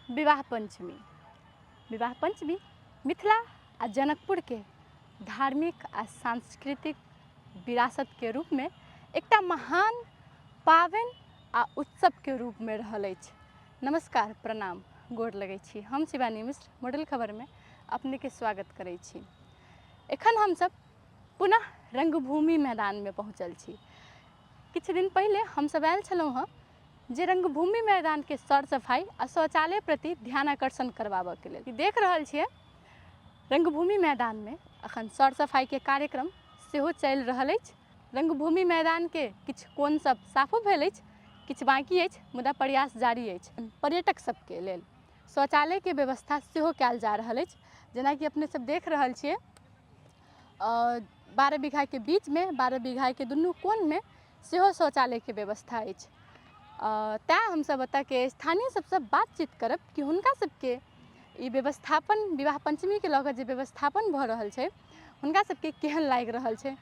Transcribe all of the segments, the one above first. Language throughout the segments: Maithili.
विवाह पञ्चमी। विवाह पञ्चमी मिथिला आ जनकपुरके धार्मिक आ सांस्कृतिक विरासतके रूपमे एकटा महान पाबनि आ उत्सवके रूपमे रहल अछि। नमस्कार, प्रणाम, गोर लगै छी। हम शिवानी मिश्र मॉडल खबरमे अपनेके स्वागत करै छी। एखन हमसब पुनः रङ्गभूमि मैदानमे पहुँचल छी। किछु दिन पहिले हमसब आयल छलहुँ हँ जे रङ्गभूमि मैदानके सर सफाइ आ शौचालय प्रति ध्यान आकर्षण करबाबऽके लेल। देख रहल छियै रङ्गभूमि मैदानमे अखन सर सफाइके कार्यक्रम सेहो चलि रहल अछि। रङ्गभूमि मैदानके किछु कोन सब साफो भेल अछि, किछु बाँकी अछि, मुदा प्रयास जारी अछि। पर्यटक सबके लेल शौचालयके व्यवस्था सेहो कयल जा रहल अछि। जेनाकि अपने सब देख रहल छियै 12 बीघाके बीचमे 12 बीघाके दुनू कोनमे सेहो शौचालयके व्यवस्था अछि। तैँ हमसब एतऽके स्थानीय सबसँ बातचीत करब कि हुनका सबके ई व्यवस्थापन विवाह पञ्चमीके लऽ कऽ जे व्यवस्थापन भऽ रहल छै हुनका सबके केहन लागि रहल छै।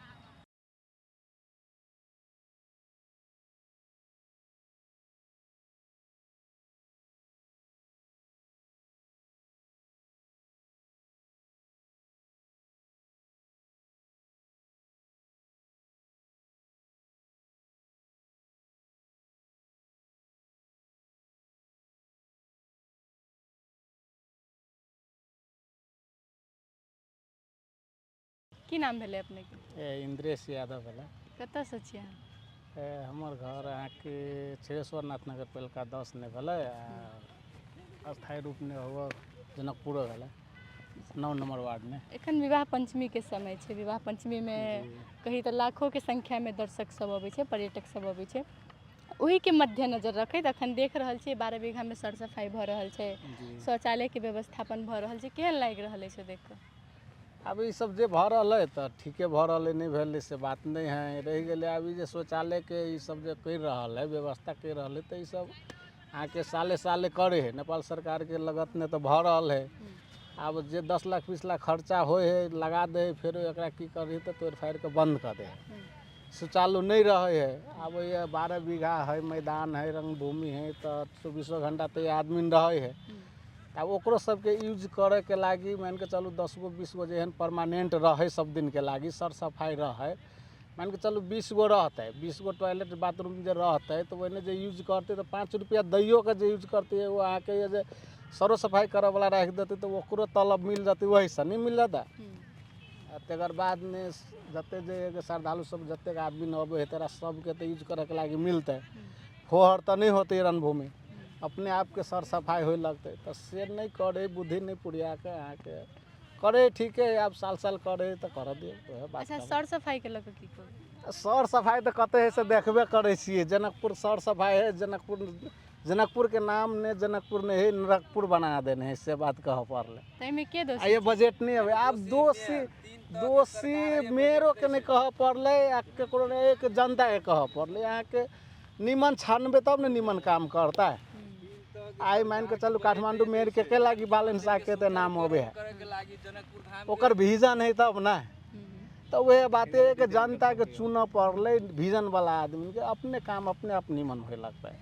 की नाम भेलै अपनेके? इंद्रेश यादव भेलै। कतऽसँ छियै अहाँ? हमर घर अहाँके क्षीरेश्वर नाथ नगर पहिलका 10 नहि भेलै, आ अस्थायी रूपमे हुए जनकपुरो भेलै 9 नम्बर वार्डमे। एखन विवाह पञ्चमीके समय छै। विवाह पञ्चमीमे कही तऽ लाखोके संख्यामे दर्शक सब अबै छै, पर्यटक सब अबै छै। ओहिके मद्देनजर रखैत अखन देख रहल छियै 12 बीघामे सर सफाइ भऽ रहल छै, शौचालयके व्यवस्थापन भऽ रहल छै। केहन लागि रहल अछि देख कऽ? आब ई सब जे भऽ रहल है तऽ ठीके भऽ रहल है, नहि भेलै से बात नहि है। रहि गेलै आब ई जे शौचालयके ई सब जे करि रहल है, व्यवस्था करि रहल है, तऽ ई सब अहाँके साले साले करै है। नेपाल सरकारके लगत नहि तऽ भऽ रहल है। आब जे 10 लाख 20 लाख खर्चा होइ है लगा दै है, फेरो एकरा की करै है तऽ तोड़ि फाड़ि कऽ बन्द कऽ दै है, सुचालू नहि रहै है। आब ये 12 बीघा है, मैदान है, रंगभूमि है, तऽ 24 घंटा तऽ आदमी रहै है। आब ओकरो सबके यूज करैके लागि मानिके चलू 10 गो 20 गो जे एहन परमानेंट रहै सब दिनके लागि सर सफाइ रहै, मानिके चलू 20 गो रहतै, 20 गो टॉयलेट बाथरूम जे रहतै तऽ ओहिमे जे यूज करतै तऽ 5 रुपैआ दैओ के जे यूज करतै ओ अहाँके जे सरो सफाइ करऽवला राखि देतै तऽ ओकरो तलब मिल जेतै, ओहिसँ नहि मिल जेतै। आ तकर बाद ने जते जे श्रद्धालु सब जतेक आदमी अबै है तकरा सबके तऽ यूज करैके लागि मिलतै। फोहर तऽ नहि होतै रणभूमि, अपने आपके सर सफाइ होइ लगतै। तऽ से नहि करै, बुद्धि नहि पुरियाके अहाँके करै ठीके। आब साल साल करै तऽ करऽ दियौ, वएह बात। अच्छा, सर सफाइके लऽ कऽ की कहू? सर सफाइ तऽ कते है से देखबे करै छियै। जनकपुर सर सफाइ है, जनकपुर जनकपुरके नाम ने जनकपुर नहि है, नरकपुर बना देने है, से बात कहऽ पड़लै। ताहिमे के आ दोषी? ये बजट नहि अबै। आब दोषी दोषी मेयरोके नहि कहऽ पड़लै आ ककरो नहि, एक जनताके कहऽ पड़लै। अहाँके निमन छानबै तब ने निमन काम करतै। आइ मानि कऽ चलू काठमाण्डू मेयरके के लागि बालेन शाहके तऽ नाम अबै है, ओकर विजन है तब ने। तऽ वएह बाते है कि जनताके चुनऽ पड़लै विजनवला आदमीके, अपने काम अपने आप निमन होइ लगतै।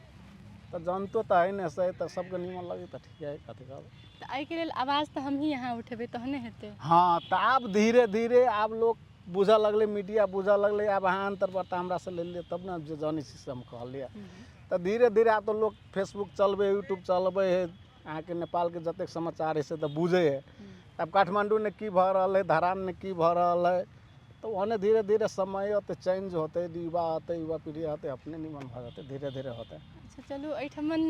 तऽ जनतो तऽ है ने से तऽ सबके निमन लगै तऽ ठीक है, कथी कहबै। तऽ एहिके लेल आवाज तऽ हमही अहाँ उठेबै तहने हेतै। हँ, तऽ आब धीरे धीरे आब लोक बुझऽ लगलै, मीडिया बुझऽ लगलै। आब अहाँ अन्तर्वार्ता हमरासँ लेलियै तब ने जे जनै छी से हम कहलियै। तऽ धीरे धीरे आब तऽ लोक फेसबुक चलबै, यूट्यूब चलबै है, अहाँके नेपालके जतेक समाचार है से तऽ बुझै है। आब काठमाण्डूमे की भऽ रहल है, धरानमे की भऽ रहल है, तऽ ओहने धीरे धीरे समय अतै, चेंज होतै, युवा अतै, युवा पीढ़ी अतै, अपने निमन भऽ जेतै, धीरे धीरे होतै। अच्छा चलू, एहिठमन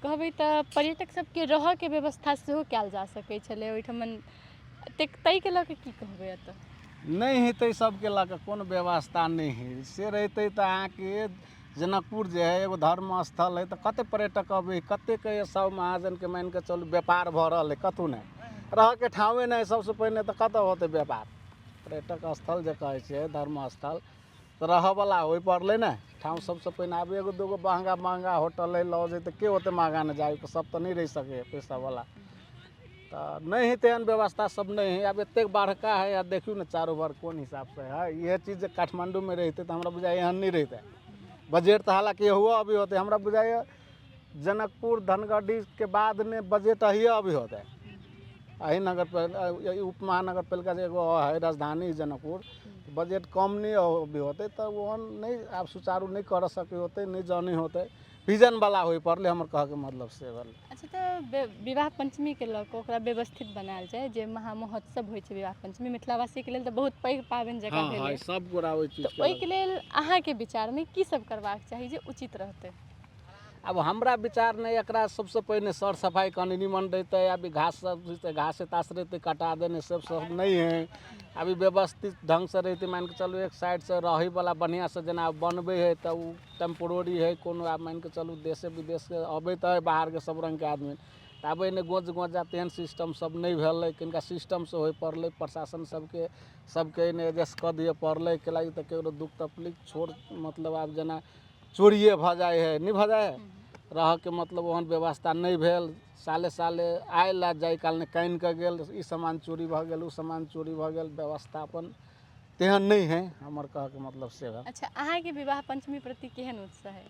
कहबै तऽ पर्यटक सबके रहऽके व्यवस्था सेहो कयल जा सकै छलै ओहिठमन, ताहिके लऽ कऽ की कहबै? एतऽ नहि हेतै, सबके लऽ कऽ कोनो व्यवस्था नहि हइ। से रहितै तऽ अहाँके जनकपुर जे हइ एगो धर्म स्थल हइ, तऽ कतेक पर्यटक अबै, कतेक सब महाजनके मानि कऽ चलू व्यापार भऽ रहल हइ। कतहु नहि रहऽके ठाँवे नहि सबसँ पहिने, तऽ कतऽ होतै व्यापार? पर्यटक स्थल जे कहै छियै, धर्म स्थल, तऽ रहऽवला ओहि पड़लै ने ठाउँ सबसँ पहिने। आब एगो दूगो महँगा महँगा होटल हइ, लॉज हइ, तऽ के ओतेक महँगा नहि जाइ, सब तऽ नहि रहि सकै हइ पैसावला। तऽ नहि हइ तेहन व्यवस्था सब नहि हइ। आब एतेक बड़का हइ आ देखियौ ने चारू भर कोन हिसाबसँ हइ। इएह चीज जे काठमाण्डूमे रहितै तऽ हमरा बुझाइए एहन नहि रहितै। बजट तऽ हालाँकि एहुओ अभी होतै, हमरा बुझाइए जनकपुर धनगढ़ीके बादमे बजट अहिए अभी होतै। एही नगर उप महानगर पालिका से एगो है राजधानी जनकपुर, बजट कम नहीं अभी होतै तऽ ओहन नहि आब सुचारू नहि कर सकै होतै, नहि जानै होतै, विजनवला होइ पड़लै, हमर कहऽके मतलब से भेलै। अच्छा, तऽ विवाह पञ्चमीके लऽ कऽ ओकरा व्यवस्थित बनायल जाय, जे महामहोत्सव होइ छै विवाह पञ्चमी, मिथिलावासीके लेल तऽ बहुत पैघ पाबनि जकाँ भेलै। सब गोरा ओहि चीज तऽ ओहिके लेल अहाँके विचारमे की सब करबाक चाही जे उचित रहतै? आब हमरा विचारमे एकरा सबसँ पहिने सर सफाइ कनि निमन रहितै। अभी घास सब घास तास रहितै कटा देने सब सब नहि है। अभी व्यवस्थित ढङ्गसँ रहितै, मानिके चलू एक साइडसँ रहैवला बढ़िआँसँ जेना बनबै है तऽ ओ टेम्पोररी है कोनो। आब मानिके चलू देशे विदेशके अबैत है बाहरके सब रङ्गके आदमी, तऽ आब एहिमे गोज गोजा तेहन सिस्टम सब नहि भेलै। कनिका सिस्टमसँ होइ पड़लै, प्रशासन सबके सबके एहिमे एडजस्ट कऽ दिअ पड़लै। कैलाकि तऽ ककरो दुःख तकलीफ छोड़ मतलब आब जेना चोरिए भऽ जाइ हइ, नहि भऽ जाइ हइ, रहऽके मतलब ओहन व्यवस्था नहि भेल। साले साले आयल आ जाय कालमे कानि कऽ गेल, ई सामान चोरी भऽ गेल, ओ सामान चोरी भऽ गेल। व्यवस्थापन तेहन नहि हइ, हमर कहऽके मतलब से भेल। अच्छा, अहाँके विवाह पञ्चमी प्रति केहन उत्साह है?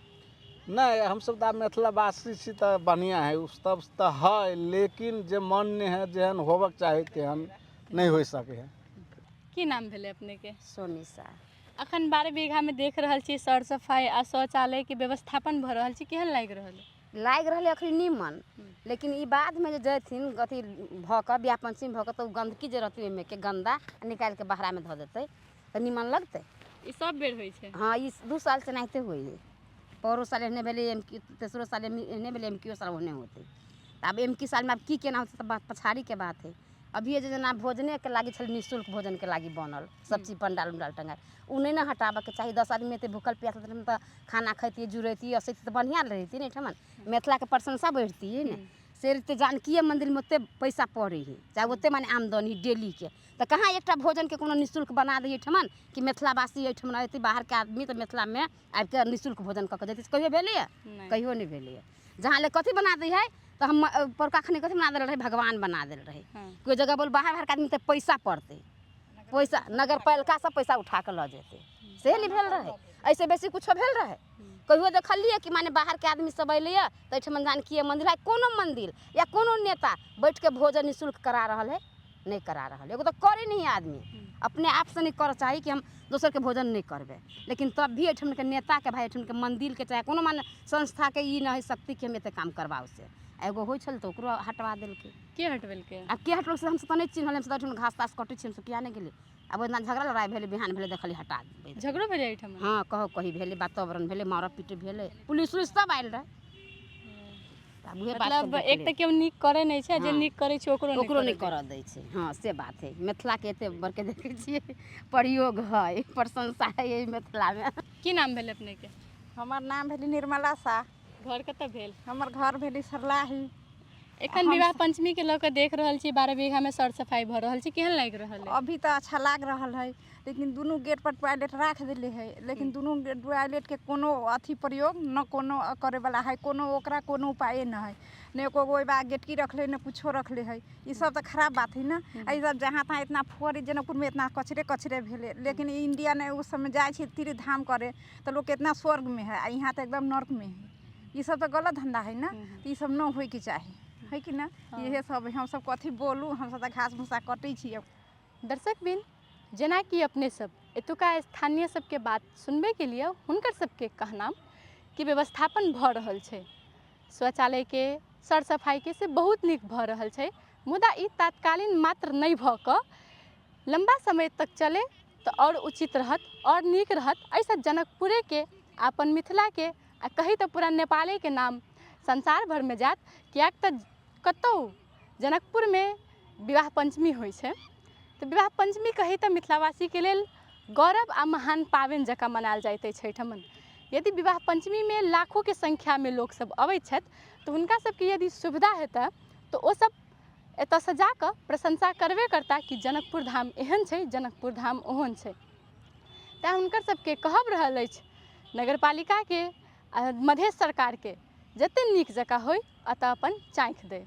नहि, हमसब तऽ आब मिथिलावासी छी तऽ बढ़िआँ हइ उत्सव तऽ हइ, लेकिन जे मन नहि हइ, जेहन होबक चाही तेहन नहि होइ सकै हइ। की नाम भेलै अपनेके? सोनी साह। अखन 12 बीघामे देख रहल छी सर सफाइ आ शौचालयके व्यवस्थापन भऽ रहल छै, केहन लागि रहल है? लागि रहल अखन नीमन, लेकिन ई बादमे जे जयथिन अथी भऽ कऽ बियाह पंचमी भऽ कऽ, तऽ ओ गन्दगी जे रहतै ओहिमे के गन्दा निकालि कऽ बहरामे धऽ देतै तऽ नीमन लगतै? ई सब बेर होइ छै? हँ, ई 2 साल से एनाहिते होइ हइ। परो साल एहने भेलै, एम की तेसरो साल एहने भेलै, एम कियो साल ओहने होतै। तऽ आब एम की सालमे आब की केना होतै तऽ बात पछाड़ीके बात हइ। अभिये जे जेना भोजनेके लागि छलै, निःशुल्क भोजनके लागि बनल सब चीज पंडाल उंडाल टंगायल, ओ नहि ने हटाबऽके चाही। 10 आदमी एतै भूखल प्यासल तऽ खाना खैतियै, जुड़ैतियै, असैतियै तऽ बढ़िआँ रहितियै ने, एहिठमन मिथिलाके प्रशंसा बढ़तियै ने। से तऽ जानकीये मन्दिरमे ओते पैसा पड़ै हइ, चाहे ओते माने आमदनी डेलीके, तऽ कहाँ एकटा भोजनके कोनो निःशुल्क बना दै एहिठमन कि मिथिलावासी एहिठमन अयतै, बाहरके आदमी तऽ मिथिलामे आबिके निःशुल्क भोजन कऽ कऽ जेतै? कहियो भेलैए? कहियो नहि भेलैए। जहाँ ले कथी बना दै हइ तऽ हम पौरका खनी कथी बना देल रहै? भगवान बना देल रहै। कोइ जगह बोल बाहर बाहरके आदमी तऽ पैसा पड़तै, पैसा नगर पालिका सब पैसा उठा कऽ लऽ जेतै, से नहि भेल रहै। एहिसँ बेसी कुछो भेल रहै? कहियो देखलियै कि माने बाहरके आदमी सब अयलैए तऽ एहिठमन जानकीये मन्दिर है, कोनो मन्दिर या कोनो नेता बैठके भोजन निःशुल्क करा रहल है? नहि करा रहल। एगो तऽ करै नहि आदमी अपने आपसँ नहि करऽ चाही कि हम दोसरके भोजन नहि करबै, लेकिन तब भी एहिठमके नेताके भाय, एहिठमके मन्दिरके चाहे कोनो माने संस्थाके ई नहि हइ शक्ति कि हम एतेक काम करबाउ। से एगो होइ छल तऽ ओकरो हटवा देलकै। के हटबेलकै? आब के हटबेलकै से हमसब तऽ नहि चिन्हल। हमसब तऽ एहिठाम घास तास कटै छी, हमसब किया नहि गेलियै। आब ओहि दिना झगड़ा लड़ाइ भेलै, बिहान भेलै देखलियै हटा देबै। झगड़ो भेलै एहिठाम? हँ, कहो कही भेलै, वातावरण भेलै, मारा पीट भेलै, पुलिस उलिस सब आयल रहै। आब उहे बात मतलब एक तऽ केओ नीक करै नहि छै, जे नीक करै छै ओकरो ओकरो नहि करऽ दै छै। हँ, से बात है। मिथिलाके एते बड़के देखै छियै प्रयोग है, प्रशंसा है एहि मिथिलामे। की नाम भेल अपनेके? हमर नाम भेलै निर्मला साह। घर कतऽ भेल? हमर घर भेलै सरलाही। एखन विवाह पंचमी के लऽ कऽ देख रहल छी 12 बीघा में सर सफाई भऽ रहल छै, केहन लागि रहल है? अभी तऽ अच्छा लागि रहल है, लेकिन दुनू गेट पर टॉयलेट राख देले है, लेकिन दुनू टॉयलेट के कोनो अथी प्रयोग न कोनो करे वाला है, कोनो ओकरा कोनो उपाये न है, ने एको गो ओहि गेटकी रखले ने कुछो रखले है। ई सब तऽ खराब बात है ने। ई सब जहाँ तहाँ इतना फोड़ी जनकपुर में इतना कचरे कचरे भेले, लेकिन इंडिया ने उस समय जाइ छै तीर्थ धाम करे तऽ लोग कितना स्वर्ग में है, आ यहाँ तऽ एकदम नर्क में है। ई सब तऽ गलत धंधा है ने, तऽ ई सब न होइके चाही है कि ना? इहे सब हमसब कथी बोलू, हमसब तऽ घास भूसा कटै छियै। दर्शक बिन, जेनाकि अपने सब एतुका स्थानीय सबके बात सुनबे के लिए, हुनकर सबके कहनाम कि व्यवस्थापन भऽ रहल छै शौचालयके, सर सफाइके, से बहुत नीक भऽ रहल छै, मुदा ई तात्कालीन मात्र नहि भऽ कऽ लम्बा समय तक चले तऽ आओर उचित रहत आओर नीक रहत। एहिसँ जनकपुरेके, अपन मिथिलाके आ कही तऽ पूरा नेपालेके नाम संसार भरिमे जायत, किएक तऽ कतहु जनकपुरमे विवाह पञ्चमी होइ छै तऽ विवाह पञ्चमी कही तऽ मिथिलावासीके लेल गौरव आ महान पाबनि जकाँ मनायल जाइत अछि एहिठमन। यदि विवाह पञ्चमीमे लाखोके संख्यामे लोकसब अबै छथि तऽ हुनका सबके यदि सुविधा हेतै तऽ ओसब एतऽसँ जाकऽ प्रशंसा करबे करता कि जनकपुर धाम एहन छै, जनकपुर धाम ओहन छै। तैँ हुनकर सबके कहब रहल अछि नगरपालिकाके आ मधेश सरकारके, जतेक नीक जकाँ होइ एतऽ अपन चाँखि दै।